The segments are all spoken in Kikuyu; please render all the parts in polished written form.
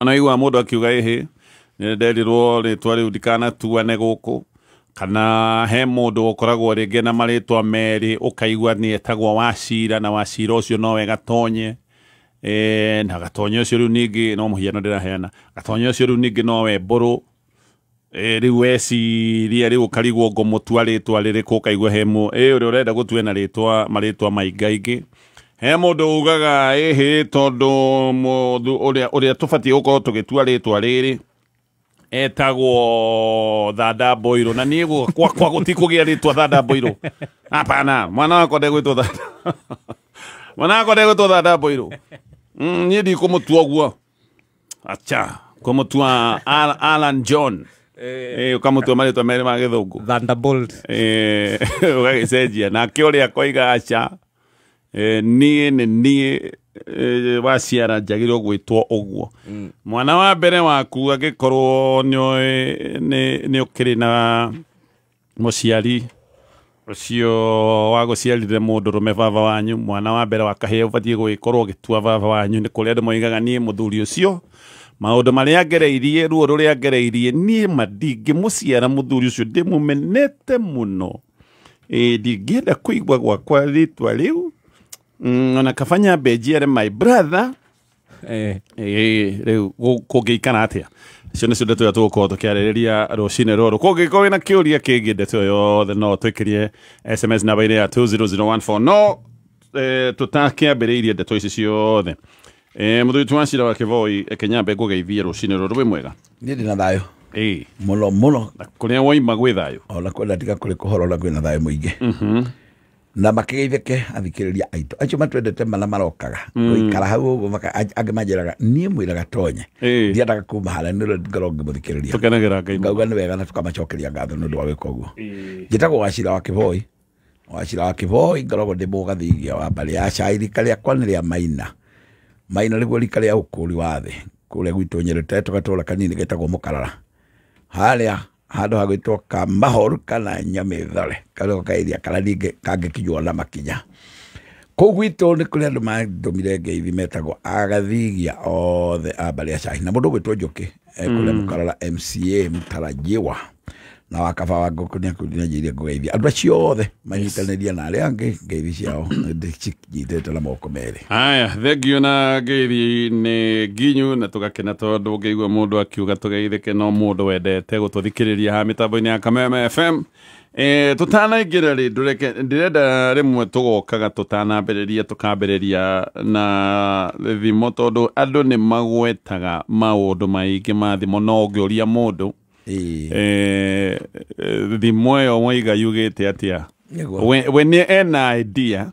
Anaigua mũndũ akiuga ĩhĩ nĩ nderirwo rĩtwa rĩu ndikanatuane gũkũ, kana he mũndũ ũkoragwo rĩngĩ na marĩtwa merĩ ũkaigua nĩ etagwo Wacira na Wacira ũcio nowe Gatonye, na Gatonye ũcio rĩu ningĩ no mũhiano ndĩraheana, Gatonye ũcio rĩu ningĩ nowe Mbũrũ. Rĩu weciria rĩu ũkarigwo ngũmũtua rĩtwa rĩrĩkũ, ũkaigua he ũrĩa ũrenda gũtua na rĩtwa marĩtwa maingaingĩ. He mũndũ ugaga ĩhĩ tondũ mũndũ ũrĩa tũbatiĩ gũkorwo tũgĩtua rĩtwa rĩrĩ etagwo Thanda Boiro, na niĩ gwakwa gũtikũgĩa rĩtwa Thanda Boiro. Hapana, mwana wakwa ndegwĩtwo Thanda. Mwana wakwa ndegwĩtwo Thanda Boiro. Niĩ ndikũmũtua ũguo. Acha, kũmũtua Alan John. Ũkamũtua marĩtwa merĩ ma gĩthũngũ. Thunderbolt. Ũgagĩcenjia. Nake ũrĩa akoiga acha, niĩ nĩ niĩ waciara njagĩrĩirwo gwĩtwo ũguo. Mwana wa mbere waku angĩkorwo nĩ ũkĩrĩ na mũciari ũcio wagũciarire mũndũrũme baba wanyu, mwana wa mbere wa kahĩĩ ũbatiĩ gũgĩkorwo ũgĩtua baba wanyu. Nĩ kũrĩ andũ moigaga niĩ mũthuri ũcio maũndũ marĩa ngereirie, ruo rũrĩa ngereirie, niĩ ma ndingĩmũciara mũthuri ũcio, ndĩmũmenete mũno. Ndingĩenda kũigua gwakwa rĩtwa rĩu. Ona kaba nyambe njiare my brother. Rĩu kũngĩikara atĩa? Icio nĩcio ndeto iria tũgũkorwo tũkĩarĩrĩria rũcinĩ rũrũ. Kũngĩkorwo wĩna kĩũria kĩngĩ ndeto ĩyo yothe no twĩkĩrie SMS namba-inĩ ya 20014. No tũtakĩambĩrĩirie ndeto ici ciothe. Mũthuri witũ wa Cira wa Kĩboi, reke nyambe ngũgeithie rũcinĩ rũrũ, wĩ mwega? Niĩ ndĩna thayũ. Mũno, mũno. Na kũrĩa woima gwĩ thayũ? Ona kwenda tiga kũrĩ kũhoro na kwĩna thayũ mũingĩ. Na makĩgeithĩke athikĩrĩria aitũ acio matwendete mana marokaga gũikara hau ũguo, angĩ manjĩraga niĩ mwĩra Gatonye. Ndiendaga kuma harĩa nĩ ũrĩa ngoragwo ngĩmũthikĩrĩria. Tũkenagĩra Ngai mũno. Ngauga nĩ wega na tũkamacokeria ngatho nĩ ũndũ wa gwĩka ũguo. Njĩtagwo Wacira wa Kĩboi. Wacira wa Kĩboi ngoragwo ndĩ mũgathigia wa mbarĩ ya Cai, rika rĩakwa nĩ rĩa Maina. Maina nĩguo rika rĩa ũkũri wa thĩ. Kũrĩa gwitũ Nyĩrĩ tũgatũra kanini getagwo Mũkarara. Harĩa handũ hagwĩtwo Kamahoru kana Nyamĩthore, karĩa kaeria karĩa ningĩ kangĩkinywo na makinya. Kũu gwitũ nĩ kũrĩ andũ mandũmire ngeithi metagwo agathigia othe a mbarĩ ya Cai. Na mũndũ ũgwĩtwo Njũkĩ, kũrĩa Mũkarara MCA mũtarajiwa. Na wa kaba wa ngũkũ nĩ akũnjĩrire ngũgeithia. Andũ acio othe manyitanĩria na arĩa angĩ ngeithi ciao ndĩcinyitĩte na moko merĩ. Haya, thengiũ na ngeithi nĩ nginyu na tũgakena tondũ ngĩigua mũndũ akiuga tũgeithĩke no mũndũ wendete gũtũthikĩrĩria haha mĩtambo-inĩ ya Kameme FM. Tũtanaingĩra rĩ, ndĩrenda rĩmwe tũgokaga tũtanambĩrĩria tũkambĩrĩria na thimo tondũ andũ nĩ magwetaga maũndũ maingĩ ma thimo, no ũngĩũria mũndũ thimo ĩyo waiga yugĩte atĩa? Nĩguo. We nĩ ena idea.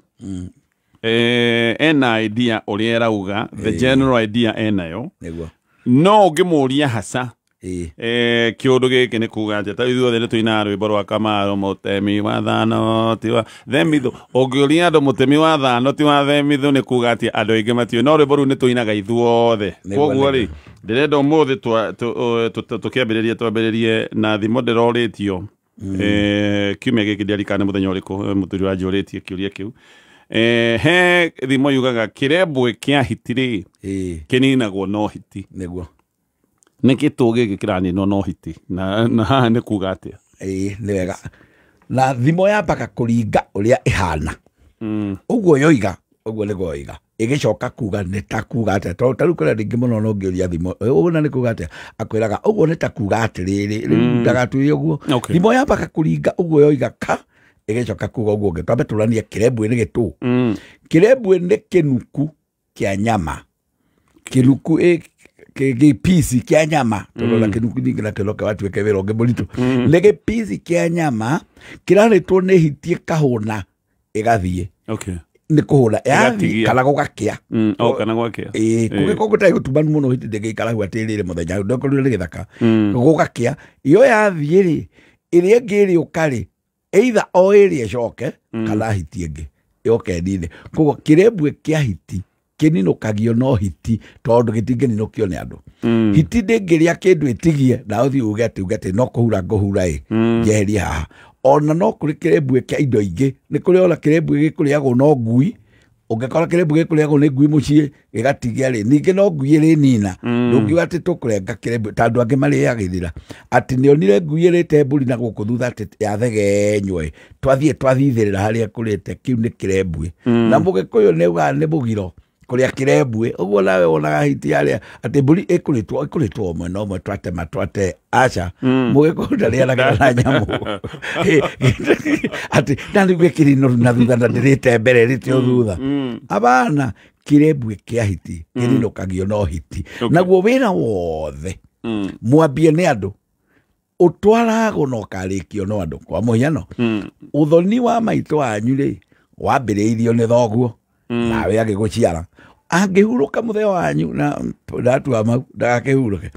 Ena idea ũrĩa ĩrauga, the general idea enayo. Nĩguo. No ũngĩmũria haca. Kĩũndũ gĩkĩ nĩ kuga atĩa? Ta ithuothe nĩ tũinaga rwĩmbo rwa Kamaru, mũtemi wa thano ti wa themithũ. Ũngĩũria andũ mũtemi wa thano ti wa themithũ nĩ kuga atĩa? Andũ aingĩ matiũĩ. No rwĩmbo rũu nĩ tũinaga ithuothe. Nĩguo, Koguo rĩ, nĩguo. ndĩrenda ũmũthĩ tũkĩambĩrĩrie, twambĩrĩrie na thimo ndĩrorĩtio. Kiumia gĩkĩ ndiarikana nĩ mũthenya ũrĩkũ, mũthuri wanjũrĩtie kĩũria kĩu. He thimo yugaga kĩrembwe kĩa hiti rĩ, kĩninagwo no hiti. Nĩguo. Nĩ gĩtũ gĩkĩ kĩraninwo no hiti. Na haha nĩ kuga atĩa? Nĩ wega. Na thimo yambaga kũringa ũrĩa ĩhana. Ũguo yoiga, ũguo nĩguo yoiga. Ĩgĩcoka kuga nĩ ta kuga atĩa. Tondũ ta rĩu kũrĩa rĩngĩ mũno no ũngĩũria thimo, ũguo na nĩ kuga atĩa? Akwĩraga, ũguo nĩ ta kuga atĩrĩrĩ, rĩu ndagatuire ũguo. Thimo yambaga kũringa ũguo yoiga ka, ĩgĩcoka kuga ũguo ũngĩ. Twambe tũranie kĩrembwe nĩ gĩtũ. Kĩrembwe nĩ kĩnuku kĩa nyama. Kĩnuku gĩpici kĩa nyama. Tondũ ona kĩnuku ningĩ nakĩo no kĩwatuĩke wĩra ũngĩ mũritũ. Nĩ gĩpici kĩa nyama kĩrarĩtwo nĩ hiti ĩkahũna ĩgathiĩ. Nĩ kũhũna. Yaani, Ĩgatigia. kana gũgakĩa. O, kana gũgakĩa. Kũngĩkorwo gũtarĩ gũtumanu mũno hiti ndĩngĩikara hau atĩ ĩrĩre mũthenya, ndũkorwo nĩ gĩthaka. Gũgakĩa. Iyo yathiĩ rĩ, ĩrĩa ĩngĩ ĩrĩũka rĩ, either o ĩrĩa ĩcoke, kana hiti ĩngĩ ĩoke ĩnine. Koguo kĩrembwe kĩa hiti kĩninũkagio no hiti tondũ gĩtingĩninũkio nĩ andũ. Hiti ndĩngĩrĩa kĩndũ ĩtigie na ũthiĩ uge atĩ, uge atĩ no kũhura ngũhura ĩ, njeherie haha. Ona no kũrĩ kĩrembwe kĩa indo ingĩ, nĩ kũrĩ ona kĩrembwe gĩkũrĩagwo no ngui, Ũngĩkora kĩrembu gĩkũrĩagwo nĩ ngui mũciĩ gĩgatigia rĩ, ningĩ no ngui ĩrĩ nina. Ndũngiuga atĩ tũkũrenga kĩrembu ta andũ angĩ marĩagĩrĩra atĩ nĩonire ngui ĩrĩte mbũri na gũkũ thutha atĩ yathegenywo ĩ, twathiĩ twathithĩrĩra harĩa ĩkũrĩte, kĩu nĩ kĩrembu. Na mũgĩkũyũ nĩ augaga nĩ mũgiro kũrĩa kĩrembu. Ũguo nawe wonaga hiti yarĩa atĩ mbũri ĩkũrĩtwo ũmwe na ũmwe, twatema twate, aca, mũgĩkũyũ ndarĩanagĩra na nyamũ atĩ na rĩu ĩkĩrĩ noru na thutha na ndĩrĩte mbere ĩrĩte o thutha. Abana, kĩrembu kĩa hiti kĩninũkagio no hiti. Naguo wĩra wothe mwambie nĩ andũ ũtwaragwo na ũkarĩkio no andũ. Kwa mũhiano, ũthoni wa maitũ wanyu rĩ, wambĩrĩirio nĩ thoguo nawe agĩgũciara. Angĩhurũka mũthenya wanyu na ndatua mau ndagakĩhurũke,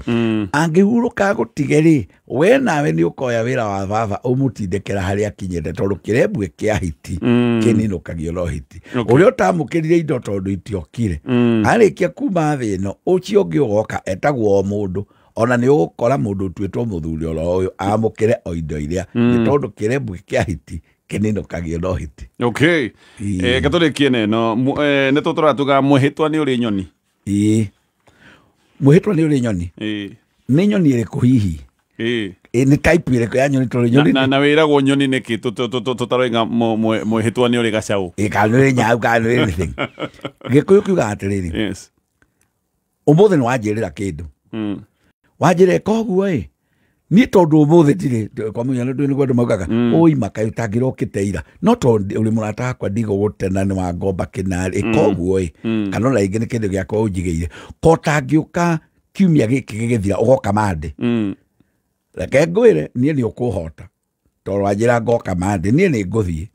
angĩhurũka agũtige rĩ, we nawe nĩ ũkoya wĩra wa baba ũmũtindĩkĩra harĩa akinyĩte, tondũ kĩrembu kĩa hiti kĩninũkagio no hiti. Ũrĩa ũtamũkĩrire indo tondũ itiokire, arĩkia kuma thĩ ĩno, ũcio ũngĩ ũgoka etagwo o mũndũ. Ona nĩ ũgũkora mũndũ ũtuĩtwo mũthuri oro ũyũ amũkĩre o indo iria, nĩ tondũ kĩrembu kĩa hiti kĩninũkagio no hiti. Okay. Gatũrĩkie na ĩno, nĩ tũtũratuga mwĩhĩtwa nĩ ũrĩ nyoni. Ĩĩ, mwĩhĩtwa nĩ ũrĩ nyoni. Nĩ nyoni ĩrĩkũ hihi? Nĩ type ĩrĩkũ ya nyoni? Tondũ nyoni Na wĩragwo nyoni nĩkĩ tũtaroiga mwĩhĩtwa nĩ ũrĩ gacaũ? Ĩ, kana nĩ ũrĩ nyau, kana nĩ ũrĩ anything. Gĩkũyũ kiugaga atĩrĩrĩ, ũmũthĩ nĩ wanjĩrĩra kĩndũ, wanjĩra ĩka ũguo ĩ, niĩ tondũ ũmũthĩ ndirĩ, kwa mũhiano ndũĩ nĩguo andũ maugaga ũima kaĩ ũtangĩrokĩte ira, no tondũ ũrĩ mũrata wakwa ndigũgũtena nĩ wangomba kĩnarĩ, ĩka ũguo ĩ, kana ona rĩngĩ nĩ kĩndũ gĩakwa ũnjigĩire, ko ũtangĩũka kiumia gĩkĩ gĩgĩthira ũgoka Monday. Reke ngwĩre, niĩ nĩ ũkũhota tondũ wanjĩra ngoka Monday, niĩ nĩ ngũthiĩ.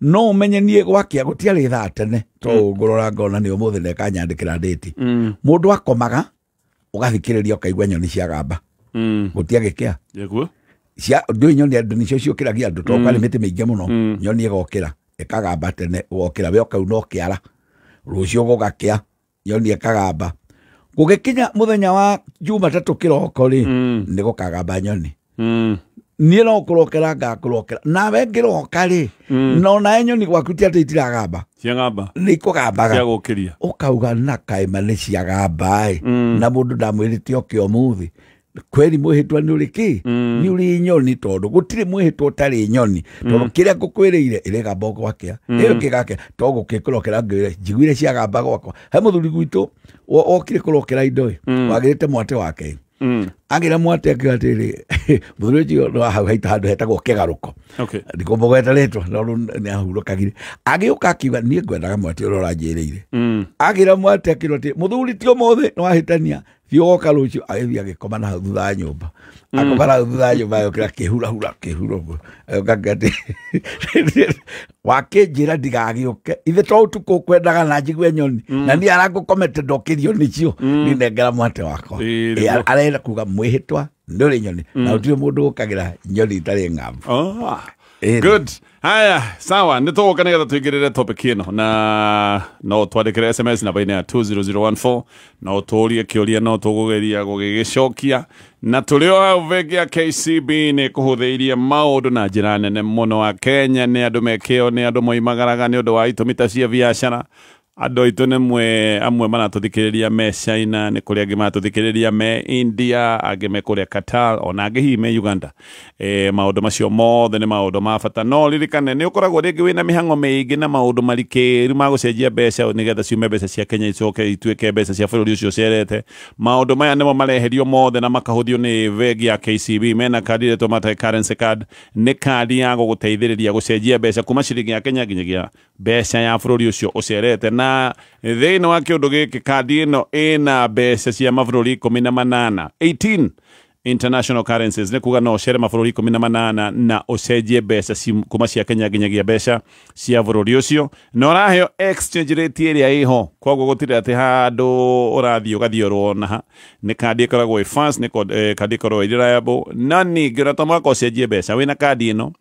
No ũmenye niĩ gwakĩa gũtiarĩ thaa tene, tondũ ngũrora ngona nĩ ũmũthĩ na ĩkanyandĩkĩra ndĩti. Mũndũ akomaga ũgathikĩrĩria ũkaigua nyoni ciagamba. Gũtiagĩkĩa. Nĩguo. Cia ndũĩ nyoni andũ nĩcio ciũkĩragia andũ, tondũ kwarĩ mĩtĩ mĩingĩ mũno. Nyoni ĩgokĩra ĩkagamba tene, ũgokĩra we ũkauna ũkĩara, rũciũ gũgakĩa nyoni ĩkagamba. Gũgĩkinya mũthenya wa Jumatatũ kĩroko rĩ, nĩ gũkagamba nyoni. Niĩ no kũrokera ngakũrokera nawe ngĩroka rĩ, no nawe nyoni gwaku ti atĩ itiragamba. Ciagamba. Nĩ ikũgambaga. Ciagũkĩria. Ũkauga na kaĩma nĩ ciagamba ĩ, na mũndũ ndamwĩrĩte oke ũmũthĩ. Kweri mwĩhĩtwa nĩ ũrĩ kĩ? Nĩ ũrĩ nyoni, tondũ gũtirĩ mwĩhĩtwa ũtarĩ nyoni, tondũ kĩrĩa ngũkwĩrĩire ĩrĩgamba o gwakĩa, ĩyo ĩngĩgakĩa to gũkĩkũrokera ngwĩre njiguire ciagamba gwakwa. He mũthuri gwitũ okire kũrokera indo ĩ, wagĩrĩte mwate wake. Agĩra mwate akiuga atĩrĩrĩ, mũthuri ũcio nĩ wa hau haitũ handũ hetagwo Kĩgarũko. Ndikũmũgweta rĩtwa, no rĩu nĩ ahurũkagire. Agĩũka akiuga niĩ ngwendaga mwate ũrĩa ũranjĩrĩire. Agĩra mwate akĩrwo atĩ mũthuri ti ũmũthĩ nĩ wahĩtania, thiĩ ũgoka rũciũ. Agĩthiĩ agĩkoma na hau thutha wa nyũmba. Akoma na hau thutha wa nyũmba agĩũkĩra akĩhurahura, akĩhura ũguo. Agĩũka akiuga atĩ wakĩnjĩra ndigagĩũke, ithe to ũtukũ ũkwendaga na njigue nyoni, na niĩ arangũkomete ndokĩrio nĩcio, niĩ nengera mwate wakwa. Nĩguo. Arenda kuga mwĩhĩtwa nĩ ũrĩ nyoni, na gũtirĩ mũndũ ũkagĩra nyoni itarĩ ng'ambu. Good. Haya, sawa, nĩ tũgũka nĩgetha tũingĩrĩre topic ĩno, na no twandĩkĩre SMS namba-inĩ ya 20014, no tũũrie kĩũria, no tũgũgeria gũgĩgĩcokia. Na tũrĩ o hau bengi ya KCB nĩ ĩkũhũthĩirie maũndũ na njĩra nene mũno. Wa Kenya nĩ andũ mekĩo, nĩ andũ moimagaraga nĩ ũndũ wa itũmi ta cia biacara. Andũ aitũ nĩ amwe maratũthikĩrĩria me China, nĩ kũrĩ angĩ maratũthikĩrĩria me India, angĩ me kũrĩa Qatar, ona angĩ hihi me Uganda. Maũndũ macio mothe nĩ maũndũ ma bata, no ririkane nĩ ũkoragwo rĩngĩ wĩna mĩhang'o mĩingĩ na maũndũ marikĩru ma gũcenjia mbeca nĩgetha ciume mbeca cia Kenya icoke ituĩke mbeca cia bũrũri ũcio ũcerete. Maũndũ maya nĩmo mareherio mothe na makahũthio nĩ bengi ya KCB. Mena kandi ĩretwo Multi Currency Card, nĩ kandi ya gũgũteithĩrĩria gũcenjia mbeca kuma ciringi ya Kenya nginyagia mbeca ya bũrũri ũcio ũcerete. Na thĩinĩ wa kĩũndũ gĩkĩ, kandi ĩno ĩna mbeca cia mabũrũri 18, 18 international currencies, nĩ kuga no ũcere mabũrũri 18 na ũcenjie mbeca kuma cia Kenya nginyagia mbeca cia bũrũri ũcio, na ũraheo exchange rate ĩrĩa ĩho, koguo gũtirĩ atĩ handũ ũrathiĩ ũgathiorwo na ha. Nĩ kandi ĩkoragwo ĩ fast, nĩ kandi ĩkoragwo ĩ reliable, na ningĩ ona to mũhaka ũcenjie mbeca wĩna kandi ĩno.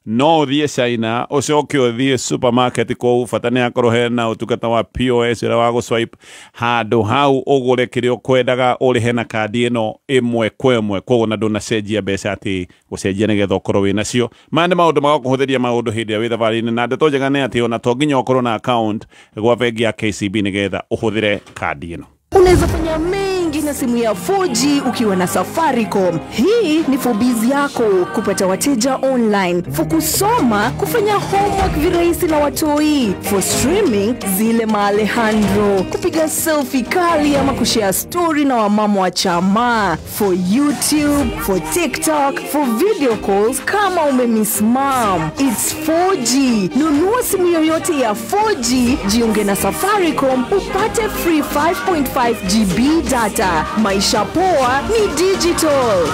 No ũthiĩ China ũcoke ũthiĩ supermarket kũu, bata nĩ akorwo hena ũtungata wa POS ũrĩa wa gũswipe handũ hau ũgũre kĩrĩa ũkwendaga ũrĩhe na kandi ĩno ĩmwe kwa ĩmwe, koguo na ndũnacenjia mbeca atĩ gũcenjia nĩgetha ũkorwo wĩ nacio. Maya nĩ maũndũ magakũhũthĩria maũndũ hĩndĩ ĩrĩa wĩ thabarĩ-inĩ, na ndeto njega nĩ atĩ ona to nginya ũkorwo na account gwa bengi ya KCB nĩgetha ũhũthĩre kandi ĩno. Unaweza fanya mengi na simu ya 4G ukiwa na Safaricom. Hii ni for biz yako, kupata wateja online, for kusoma, kufanya homework virahisi na watoi, for streaming zile ma Alejandro, kupiga selfie kali ama kushare story na wamama wa chama, for YouTube, for TikTok, for video calls kama umemiss mom. It's 4G. Nunua simu yoyote ya 4G, jiunge na Safaricom upate free 5.5 GB data. Maisha poa ni digital.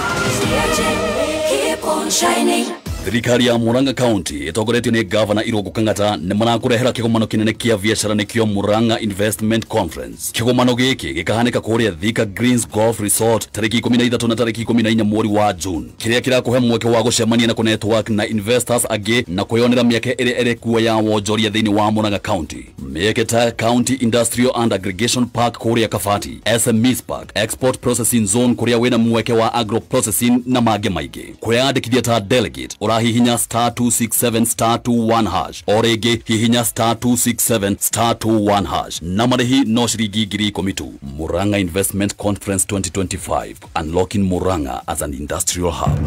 Keep on shining. Thirikari ya Murang'a County ĩtongoretio nĩ Gavana Irũngũ Kang'ata nĩ marakũrehera kĩgomano kĩnene kĩa biacara nĩkĩo Murang'a Investment Conference. Kĩgomano gĩkĩ gĩkahanĩka kũrĩa Thika Greens Golf Resort tarĩki 13 na tarĩki 14 mweri wa June, kĩrĩa kĩrakũhe mweke wa gũcemania na kũnetwork na investors angĩ na kwĩyonera mĩeke ĩrĩa ĩrĩ kuo ya wonjoria thĩinĩ wa Murang'a County. Mĩeke ta County Industrial and Aggregation Park kũrĩa Kabati, SMEs Park, Export Processing Zone kũrĩa wĩna mweke wa agro processing na mangĩ maingĩ. Kwĩyandĩkithia ta delegate hihinya *267 *21 hash o rĩngĩ hihinya *267 *21 hash na marĩhi no ciringi 10,000 tu. Murang'a Investment Conference 2025, unlocking Murang'a as an industrial hub.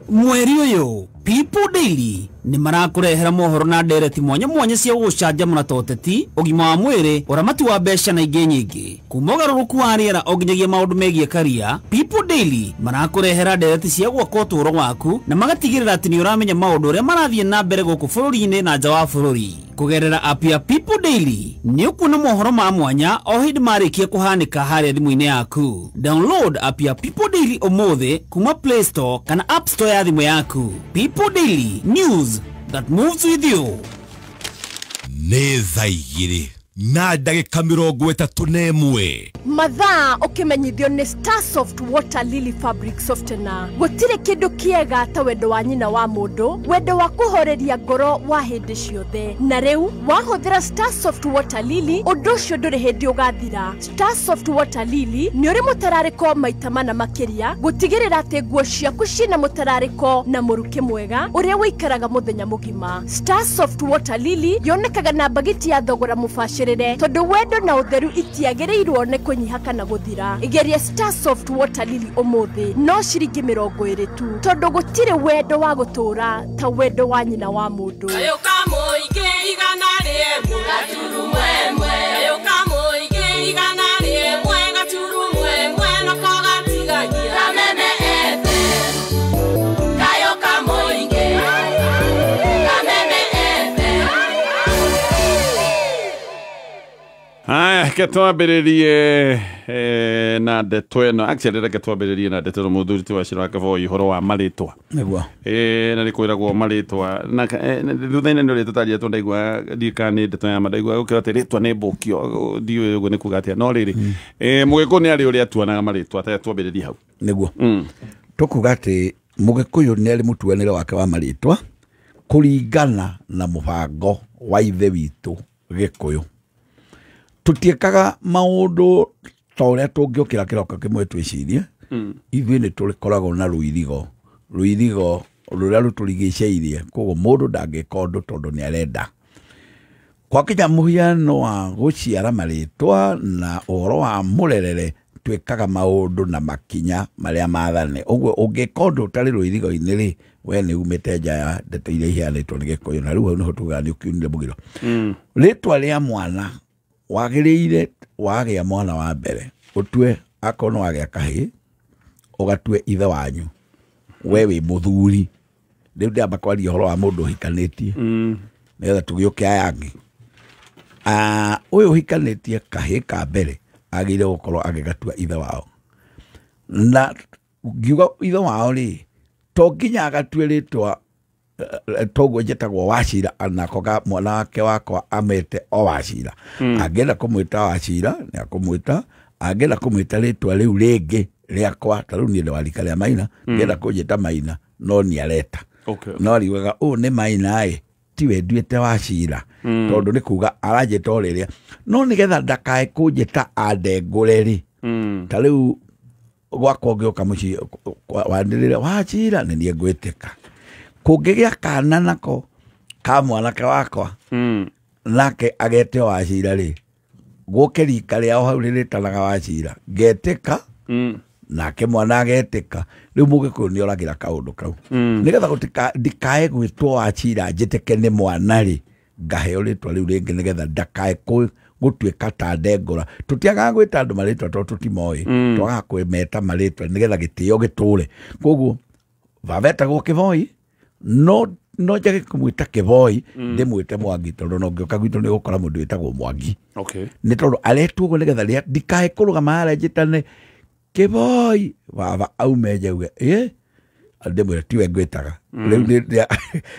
Mweri ũyũ People Daily nĩ marakũrehera mohoro na ndereti mwanya mwanya cia gũgũcanjamũra ta ũteti, ũgima wa mwĩrĩ, ũramati wa mbeca na ingĩ nyingĩ. Kuma ũgarũrũku wa rĩera o nginyagia maũndũ megiĩ karia, People Daily marakũrehera ndereti cia gwaka ũtũũro waku na magatigĩrĩra atĩ nĩ ũramenya maũndũ ũrĩa marathiĩ na mbere gũkũ bũrũri-inĩ na nja wa bũrũri. Kũgerera app ya People Daily nĩ ũkuona mohoro ma mwanya o hĩndĩ marĩkia kũhanĩka harĩa thimũ-inĩ yaku. Download app ya People Daily ũmũthĩ kuma Play Store kana App Store ya thimũ yaku. People Daily, news that moves with you. Nĩ thaa igĩrĩ na ndagĩka 31. Mathaa ũkĩmenyithio nĩ Starsoft Water Lily Fabric Softener. Gũtirĩ kĩndũ kĩega ta wendo wa nyina wa mũndũ, wendo wa kũhoreria ngoro wa hĩndĩ ciothe. Na rĩu wahũthĩra Starsoft Water Lily, ũndũ ũcio ndũrĩ hĩndĩ ũgathira. Starsoft Water Lily nĩ ũrĩ mũtararĩko maita mana makĩria, gũtigĩrĩra atĩ nguo ciaku ciĩna mũtararĩko na mũrukĩ mwega ũrĩa ũikaraga mũthenya mũgima. Starsoft Water Lily yonekaga na mbagiti ya thogora mũbacĩrĩre, tondũ wendo na ũtheru itiagĩrĩirwo nĩ kũnyiha kana gũthira. Igeria Starsoft Water Lily ũmũthĩ no ciringi 20 tu, tondũ gũtirĩ wendo wa gũtũũra ta wendo wa nyina wa mũndũ. Aya, reke twambĩrĩrie na ndeto ĩno. Actually reke twambĩrĩrie na ndeto ĩno mũthuri ti Wachira wa Kĩboi ũhoro wa marĩtwa. Nĩguo. Na nĩ kwĩragwo marĩtwa na thutha-inĩ nĩ ũrĩa tũtaria tũndaigua ndiũĩ nĩ ndeto ya ma, ndaigua gũkĩra atĩ rĩtwa nĩ mbũkio, ndiũĩ ũguo nĩ kuga atĩa, no rĩrĩ mũgĩkũyũ nĩ arĩ ũrĩa atuanaga marĩtwa, ta twambĩrĩrie hau. Nĩguo. Tũkuga atĩ mũgĩkũyũ nĩ arĩ mũtuanĩre wake wa marĩtwa kũringana na mũbango wa ithe witũ Gĩkũyũ. Tũtiĩkaga maũndũ ta ũrĩa tũngĩũkĩra kĩroko kĩmwe twĩcirie. Ithuĩ nĩ tũkoragwo na rũirigo, rũirigo rũrĩa rũtũrigicĩirie, koguo mũndũ ndangĩka ũndũ tondũ nĩ arenda. Gwakinya mũhiano wa gũciara marĩtwa na ũhoro wa mũrerere, twĩkaga maũndũ na makinya marĩa mathane. Ũguo ũngĩka ũndũ ũtarĩ rũirigo-inĩ rĩ, we nĩ umĩte nja ya ndeto iria iheanĩtwo nĩ Gĩkũyũ, na rĩu hau nĩho tugaga nĩ ũkiunire mũgiro. Rĩtwa rĩa mwana wagĩrĩire wagĩa mwana wa mbere ũtue akorwo nĩ wagĩa kahĩĩ ũgatue ithe wanyu, we wĩ mũthuri. Rĩu ndĩamba kwaria ũhoro wa mũndũ ũhikanĩtie nĩgetha tũgĩũke aya angĩ. Ũyũ ũhikanĩtie kahĩĩ ka mbere agĩrĩire gũkorwo agĩgatua ithe wao, na ngiuga ithe wao rĩ, to nginya agatue rĩtwa toguo njĩtagwo Wachira, anako mwana wake wakwa amete o Wachira. Angĩenda kũmwĩta Wachira nĩ akũmwĩta, angĩenda kũmwĩta rĩtwa rĩu rĩngĩ rĩakwa, ta rĩu niĩ ndĩ wa rika rĩa Maina, ngĩenda kũnjĩta Maina no nĩ areta. Okay. No ariugaga ũũ nĩ Maina ĩ tiwe nduĩte Wachira tondũ nĩ kuga aranjĩta o rĩrĩa no nĩgetha ndakae kũnjĩta andengũre rĩ ta rĩu gwakwa ngĩũka mũciĩ wanĩrĩre Wachira nĩ niĩ ngwĩtĩka kũngĩgĩa kana nako ka mwanake wakwa nake agete Wachira rĩ gũke rika rĩao hau rĩrĩtanaga Wachira ngetĩka nake mwana agetĩka rĩu mũgĩkũyũ nĩ oragĩra kaũndũ kau nĩgetha ndikae gwĩtwo Wachira njĩtĩke nĩ mwana rĩ ngaheo rĩtwa rĩu rĩngĩ nĩgetha ndakae gũtuĩka ta ndengũra tũtiagaga gwĩta andũ marĩtwa tondũ tũtimoĩ twagaga kwĩmeta marĩtwa nĩgetha gĩtĩo gĩtũre koguo baba etagwo Kĩboi no njage kũmwĩta Kĩboi ndĩmwĩte Mwangi tondũ no ngĩũka gwitũ nĩ ũgũkora mũndũ wĩtagwo Mwangi. Okay. Nĩ tondũ aretwo ũguo nĩgetha ndikae kũrũgama harĩa njĩtane Kĩboi baba aume njauge ĩ ndĩmwĩre tiwe ngwĩtaga rĩu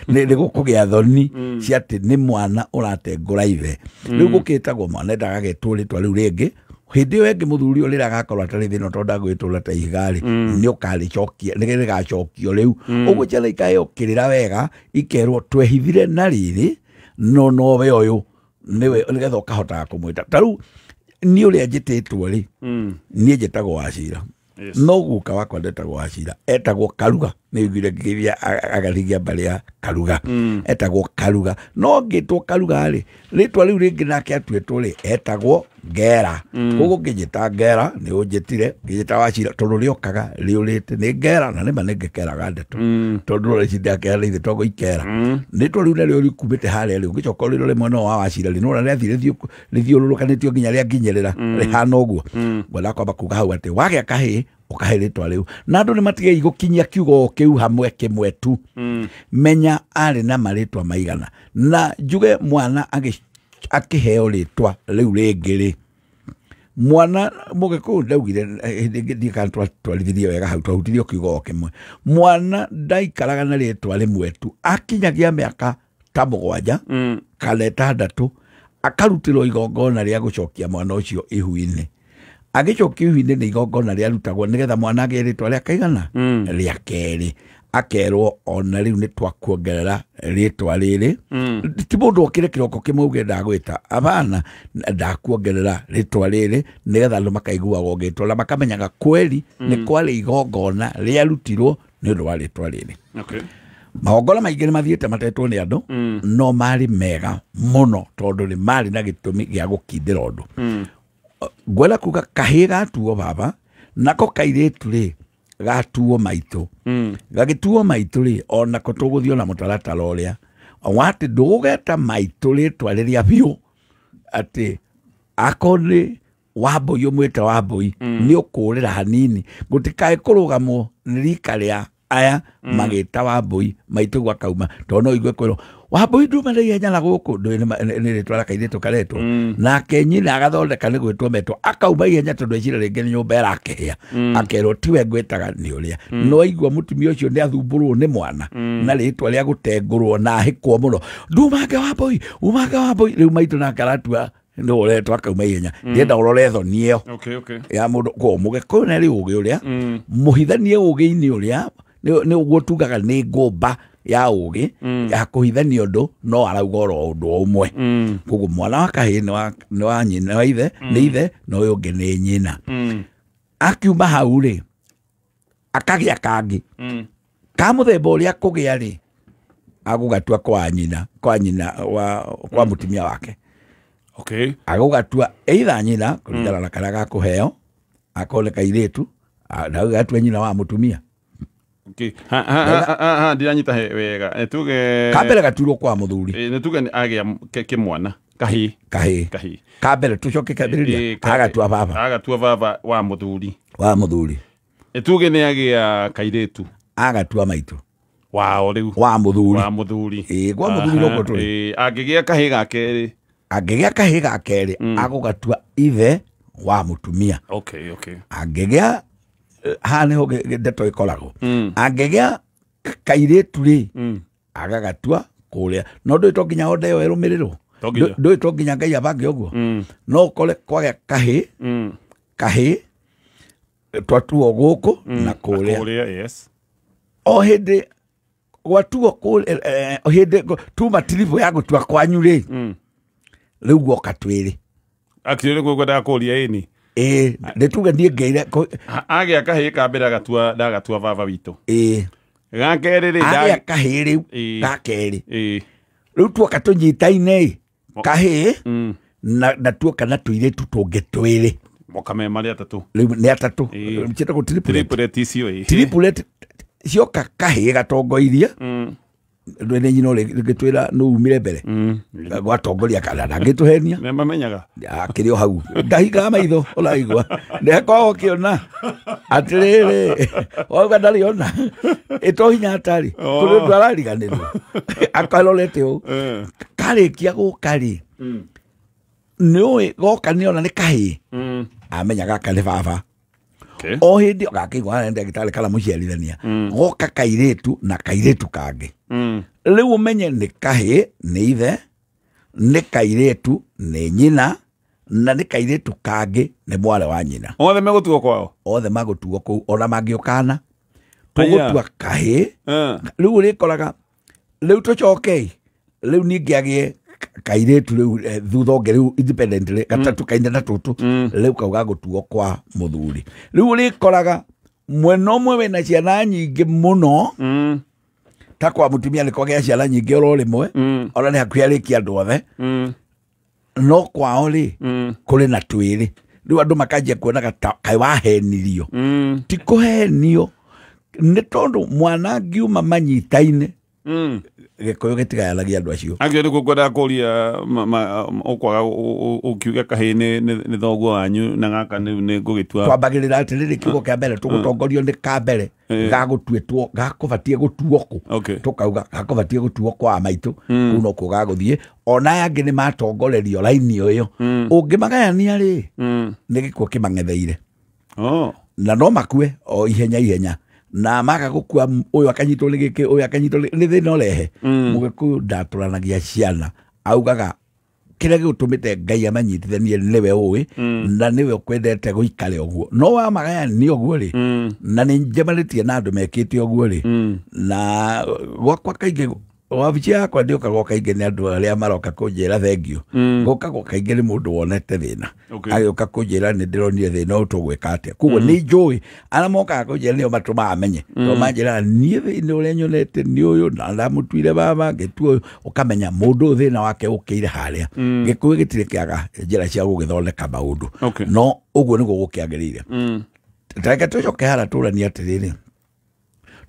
nĩ gũkũgĩa thoni cia atĩ nĩ mwana ũratengũra ithe rĩu gũkĩtagwo mwana endaga agetwo rĩtwa rĩu rĩngĩ hĩndĩ ĩyo ĩngĩ mũthuri ũyũ rĩrĩa agakorwo atarĩ thĩna tondũ ndagwĩtũra ta ihiga rĩ nĩ ũkarĩcokia nĩ rĩgacokio rĩu ũguo ciana ikaheo kĩrĩra wega ikerwo twehithire na rĩrĩ no nowe ũyũ nĩwe nĩgetha ũkahotaga kũmwĩta ta rĩu niĩ ũrĩa njĩtĩtwo rĩ niĩ njĩtagwo Wachira. Yes. No guka wakwa ndetagwo Wachira etagwo Karuga nĩ iguire ngĩgeria agathigia mbarĩ ya Karuga etagwo Karuga no ngĩtwo Karuga rĩ rĩtwa rĩu rĩngĩ nake atuĩtwo rĩ etagwo Ngera koguo ngĩnjĩta Ngera nĩ ũnjĩtire ngĩnjĩta Wachira tondũ rĩokaga rĩũrĩte nĩ Ngera na nĩma nĩ ngĩkeraga ndeto tondũ rora ici ndakera ithe togo ikera rĩtwa rĩu narĩo rĩkumĩte harĩa rĩ ũngĩcoka ũrĩrore mwena wa Wachira rĩ nĩwona rĩathire rĩthiũrũrũkanĩtio nginya rĩanginyĩrĩra rĩhana ũguo ngwenda kwamba kuga hau atĩ wagĩa kahĩĩ ũkahe rĩtwa rĩu na andũ nĩ matigei gũkinyia kiugo kĩu hamwe kĩmwe tu menya arĩ na marĩtwa maigana na njuge mwana akĩheo rĩtwa rĩu rĩngĩ rĩ mwana mũgĩkũyũ ndaugire hĩndĩ ĩngĩ kana twarithirie wega hau twahutirie kiugo o kĩmwe mwana ndaikaraga na rĩtwa rĩmwe tu akinyagia mĩaka ta 7 kana 6 akarutĩrwo igongona rĩa gũcokia mwana ũcio ihu-inĩ agĩcokia ihu-inĩ nĩ igongona rĩarutagwo nĩgetha mwana agĩe rĩtwa rĩa kaigana rĩa kerĩ akerwo ona rĩu nĩ twakuongerera rĩtwa rĩrĩ ti mũndũ okire kĩroko kĩmwe uge ndagwĩta abana ndakuongerera rĩtwa rĩrĩ nĩgetha andũ makaiguaga ũgĩtwo na makamenyaga kweri nĩ kwarĩ igongona rĩarutirwo nĩ ũndũ wa rĩtwa rĩrĩ. Okay. Magongona maingĩ nĩ mathiĩte matetwo nĩ andũ no marĩ mega mũno tondũ nĩ marĩ na gĩtũmi gĩa gũkindĩra ũndũ ngwenda kuga kahĩĩ gatuo baba nako kairĩtu rĩ gatuo maitũ gagĩtuo maitũ rĩ onako tũgũthiĩ na mũtaratara ũrĩa watĩ ndũgũgeta maitũ rĩtwa rĩrĩa biũ atĩ akorwo nĩ Wambũi ũmwĩte Wambũi nĩ ũkũrĩra hanini gũtikae kũrũgamwo nĩ rika rĩa aya magĩta Wambũi maitũ gwakauma tondũ no igue kwĩrwo Wambũi nduma na ihenya na gũkũ ndũĩ nĩ rĩtwa rĩa kairĩtu karetwo nake nyina agathondeka nĩ gwĩtwo metwo akauma ihenya tondũ ecira rĩngĩ nĩ nyũmba ĩrakĩhĩa akerwo tiwe ngwĩtaga nĩ ũrĩa no aigua mũtumia ũcio nĩ athumbũrwo nĩ mwana na rĩtwa rĩa gũtengũrwo na ahĩkwo mũno ndumange Wambũi umange Wambũi rĩu maitũ nake aratua nĩ ũretwo akauma ihenya ndĩrenda ũrore thoni ĩyo. Okay, okay. Ya mũndũ koguo mũgĩkũyũ nĩ arĩ ũgĩ ũrĩa mũhithanie ũgĩ-inĩ ũrĩa nĩ ũguo tugaga nĩ ngũmba ya ũgĩ ya kũhithania ũndũ no arauga oro ũndũ ũmwe koguo mwana wa kahĩĩ nĩ wa nyina wa ithe nĩ ithe na ũyũ ũngĩ nĩ nyina akiuma hau rĩ akagĩa kangĩ ka mũthemba ũrĩa kũgĩa rĩ agũgatua kwa nyina kwa mũtumia wake. Okay. Agũgatua either nyina kũringana na karĩa gakũheo akorwo nĩ kairĩtu na agũgatua nyina wa mũtumia. Okay. Ha ndiranyita wega tuge kambere gaturwo kwa mũthuri nĩ tuge agĩa kĩmwana kahĩĩ kambere tũcoke kambĩrĩria agatua baba wa mũthuri tuge nĩ agĩa kairĩtu agatua maitũ wao rĩu wa mũthuri ĩĩ kwa mũthuri no tũrĩ angĩgĩa kahĩĩ ga kerĩ angĩgĩa kahĩĩ ga kerĩ agũgatua ithe wa mũtumia. Okay, okay. Angĩgĩa haha nĩho ndeto ĩkoragwo angĩgĩa kairĩtu rĩ agagatua kũrĩa no ndũĩ to nginya onda ĩyo ĩrũmĩrĩrwo ndũĩ to nginya Ngai abange ũguo no ũkore kwagĩa kahĩĩ twatuo gũkũ na kũrĩa. Yes. O hĩndĩ Gwatuo hĩndĩ tuma tiribu ya gũtua kwanyu rĩ, rĩu guoka twĩrĩ. Actually nĩguo ngwendaga kũria ĩni. Ĩĩ, nĩ tuge niĩ ngeire agĩa kahĩĩ ka mbere agatua ndagatua baba witũ. Ĩĩ. Ga kerĩ rĩ, agĩa kahĩĩ rĩu ga kerĩ. Rĩu tuoka tũnyitaine kahĩĩ na tuoka na tũirĩtu tũngĩ twĩrĩ. Moka me marĩ atatũ. Rĩu nĩ atatũ. Ciĩtagwo triplet. Triplet icio ĩĩ. Triplet cioka kahĩĩ gatongoirie. Nĩ nyina ũrĩ gĩtwĩra nũ umire mbere. Gwatongoria kana ndangĩtũhenia. Nĩ mamenyaga. Akĩrĩ o hau. Ndahingaga maitho ũraigua. Nĩakoragwo ũkĩona atĩrĩrĩ, wauga ndarĩ ona. Ĩto hinya atarĩ. Kũrĩ ũndũ arariganĩrwo. Akarorete ũũ. Karĩkia gũka rĩ, nĩũĩ goka nĩona nĩ kahĩĩ. Amenya gaka nĩ baba. O hĩndĩ gakĩigua nĩ ndagĩtarĩ kana mũciarithania. Goka kairĩtu na kairĩtu kangĩ. Rĩu ũmenye nĩ kahĩĩ nĩ ithe, nĩ kairĩtu nĩ nyina, na nĩ kairĩtu kangĩ nĩ mwarĩ wa nyina. Othe megũtuo kwao? Othe magũtuo kũu ona mangĩũkana. Tũgũtua kahĩĩ. Rĩu ũrĩkoraga rĩu tũcokei rĩu ningĩ agĩe kairĩtu rĩu thutha ũngĩ rĩu independently gatatũ kaina na tũtũ rĩu kau gagũtuo kwa mũthuri. Rĩu ũrĩkoraga mwena ũmwe wĩna ciana nyingĩ mũno, ta kwa mũtumia nĩ kwagĩa ciana nyingĩ oro rĩmwe, ona nĩ hakuhĩ arĩkia andũ othe, no kwao rĩ kũrĩ na twĩrĩ. Rĩu andũ makanjia kuonaga ta kaĩ wahenirio. Ti kũhenio, nĩ tondũ mwana angiuma manyitaine, Gĩkũyũ gĩtigayanagia andũ acio. Angĩ nĩguo ngwendaga kũria ũkwaga ũkiuga kahĩĩ nĩ thoguo wanyu na gaka nĩ ngũgĩtua. Twambagĩrĩra atĩrĩrĩ, kiugo kĩa mbere tũgũtongorio nĩ ka mbere gagũtuĩtwo gakũbatiĩ gũtuo kũ. Tũkauga gakũbatiĩ gũtuo kwa maitũ, kũu nokuo gagũthiĩ. Ona aya angĩ nĩ matongorerio raini ĩyo. Ũngĩmagayania rĩ, nĩ gĩkuũ kĩmang'etheire. Na no makue o ihenya ihenya. Na maga gũkua ũyũ akanyitwo nĩ gĩkĩ, ũyũ akanyitwo nĩ thĩna ũrehe. Mũgĩkũyũ ndatũranagia ciana, augaga kĩrĩa gĩgũtũmĩte Ngai amanyitithanie nĩwe ũĩ, na nĩwe ũkwendete gũikare ũguo. No wamagayania ũguo rĩ, na nĩ njemanĩtie na andũ mekĩte ũguo rĩ, na gwakwa kaingĩ wabici yakwa ndĩũkagwo kaingĩ nĩ andũ arĩa maroka kũnjĩra thengio. Gũkagwo kaingĩ nĩ mũndũ wonete thĩna. Agĩũka kũnjĩra nĩ ndĩronire thĩna ũyũ tũgwĩka atĩa. Koguo nĩ njũĩ arĩa mokaga kũnjĩra nĩo matũmaga menye. Tondũ manjĩraga niĩ thĩna ũrĩa nyonete nĩ ũyũ, na ndamũtuire baba ngĩtua ũyũ. Ũkamenya mũndũ ũyũ thĩna wake ũkĩire harĩa. Gĩkũyũ gĩtirĩ kĩaga njĩra cia gũgĩthondeka maũndũ. No ũguo nĩguo gũkĩagĩrĩire. Reke tũcoke harĩa tũranie atĩrĩrĩ,